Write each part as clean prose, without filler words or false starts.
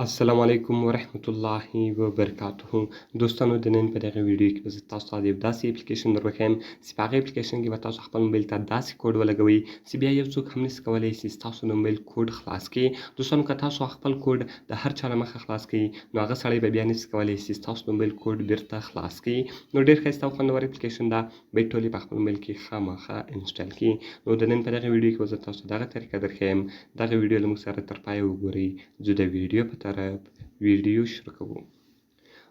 السلام علیکم ورحمت الله وبرکاته. دوستانو، د نن په دغه ویډیو کې به زه تاسو ته د یو داسې اپلیکیشن در وښیم چې په هغه اپلیکیشن کې به تاسو خپل موبایل ته داسې کوډ ولګوئ چې بیا یو څوک هم نشي کولی چې ستاسو د موبایل کوډ خلاص کړي. دوستانو، که تاسو خپل کوډ د هر چا له مخه خلاص کړئ، نو هغه سړی به بیا نشي کولی چې ستاسو د موبایل کوډ بیرته خلاص کړي. نو ډېر ښایسته او خوندور اپلیکیشن ده، باید ټول یې په خپل موبایل کې خامخا انسټال کړي. نو د نن په دغه ویډیو کې به زه تاسو ته دغه طریقه درښیم. دغه ویډیو له موږ سره تر پایه وګورئ. ځو د ویډیو په طرف، ویډیو شروع کوو.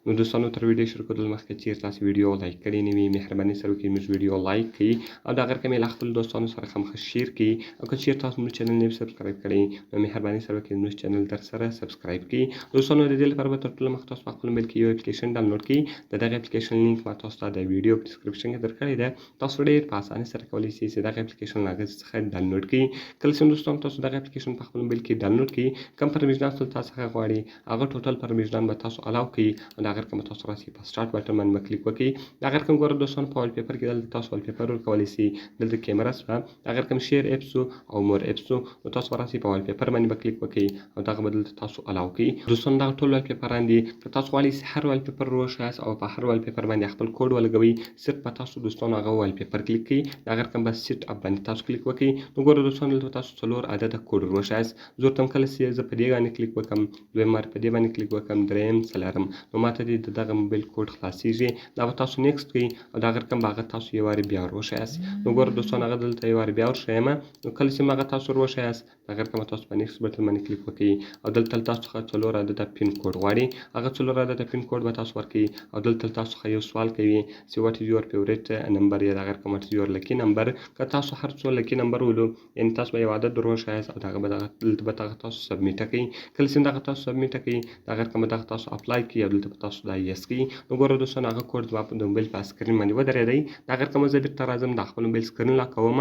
نو دوستانو، تر ویډیو شروع کولو مخکې چیرې تاسو ویډیو لایک کړی نه وي، مهرباني سره وکړئ موږ ویډیو لایک کړئ او دا غیر کمې له خپلو دوستانو سره خامخا share کړئ. او که چیرې تاسو موږ چینل نه وي subscribe کړی، نو مهرباني سره وکړئ موږ چینل در سره subscribe کړئ. دوستانو، د دې لپاره به تر ټولو مخکې تاسو په خپل موبایل کې یو اپلیکیشن ډاونلوډ کړئ. د دغه اپلیکیشن لینک ما تاسو ته د ویډیو په description کې درکړی دی. تاسو ډېر په اسانۍ سره کولی شئ چې دغه اپلیکیشن له هغه څخه ډاونلوډ کړئ. کله چې دوستانو تاسو دغه اپلیکیشن په خپل موبایل کې ډاونلوډ کړئ، کوم پرمیشنان چې تاسو څخه غواړي، هغه ټوټل پرمیشنان به تاسو allow کړئ او د هغه رقم تاسو راسي په start button باندې به کلیک وکړئ. د هغه رقم ګوره دوستانو، په wallpaper کې دلته تاسو wallpaper ورکولی شئ. دلته کیمره شوه، د هغه رقم share apps او more apps. نو تاسو به راسئ په wallpaper باندې به کلیک وکړئ او دغه به دلته تاسو allow کړئ. دوستانو، دغه ټول wallpaper ان دي. که تاسو غواړئ چې هر wallpaper وښایاست او په هر wallpaper باندې خپل کوډ ولګوئ، صرف په تاسو دوستانو هغه wallpaper کلیک کړئ، د هغه رقم به set up باندې تاسو کلیک وکړئ. نو ګوره دوستانو، دلته تاسو څلور عدده کوډ وښایاست. زه ورته کله چې زه په دې باندې کلیک وکړم، دویم وار په دې باندې کلیک وکړم، دریم، څلورم، نو ماته دې د دغه موبایل کوډ خلاصیږي. دا به تاسو next کړئ او د هغه رقم به هغه تاسو یو وارې بیا وروښیاست. نو ګوره دوستانو، هغه دلته یو وارې بیا ورښیم. نو کله چې هغه تاسو وروښیاست، هغه رقم تاسو په next button باندې کلیک وکړئ او دلته تاسو څخه څلور عدده PIN code غواړي. هغه څلور عدده PIN code به تاسو ورکړئ او دلته تاسو څخه یو سوال کوي چې what is your favorite number یا دغه رقم what is your lucky number. که تاسو هر څو lucky number ولو، یعنی تاسو به یو عدد وروښیاست او دغه به دغه دلته به دغه تاسو submit کړئ. کله چې دغه تاسو submit کړئ، دغه رقم به دغه تاسو apply کړئ او دلته به تاسو دا yes کړئ. نو ګوره دوستانو، هغه کوډ زما د موبایل په screen باندې ودرېدی. دغه رقم زه بیرته راځم، د خپل موبایل screen lock کوم.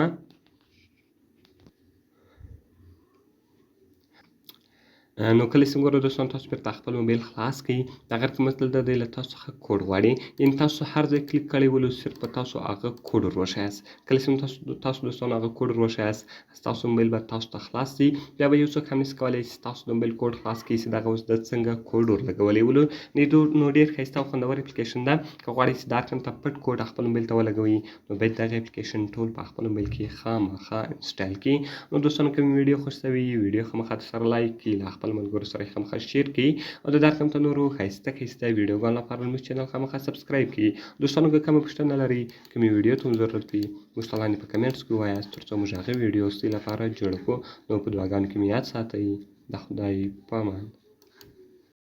نو کله چې ګوره دوستان تاسو بیرته خپل موبایل خلاص کړئ، دغه رقم دلته دی له تاسو څخه کوډ غواړي. یعنی تاسو هر ځای کلیک کړی ولو، صرف په تاسو هغه کوډ وروښیاست. کله چې تاسو دوستانو هغه کوډ وروښیاست، ستاسو موبایل به تاسو ته خلاص سي. بیا به یو څوک هم نشي کولی چې ستاسو د موبایل کوډ خلاص کړي چې دغه اوس د څنګه کوډ ورلګولی ولو. نو ډېر ښایسته او خوندور اپلیکیشن ده. که غواړئ چې دا رقم ته پټ کوډ خپل موبایل ته ولګوئ، نو باید دغه اپلیکیشن ټول په خپل موبایل کې خامخا install کړئ. نو دوستانو، که ویډیو خوښ سوي، ویډیو خامخا سره لایک کړئ، له خپل ملګرو سره خامخا share کړئ او د دا رقم ته نورو ښایسته ښایسته ویډیوګانو لپاره زموږ چینل خامخا subscribe کړئ. دوستانو، که کومه پوښتنه لرئ، کومې ویډیو ته مو ضرورت وي، موږ ته لاندې په comments کې ووایاست، تر څو موږ هغه ویډیو ستاسو لپاره جوړ کړو. نو په دعاګانو کې مې یاد ساتئ. د خدای په امان.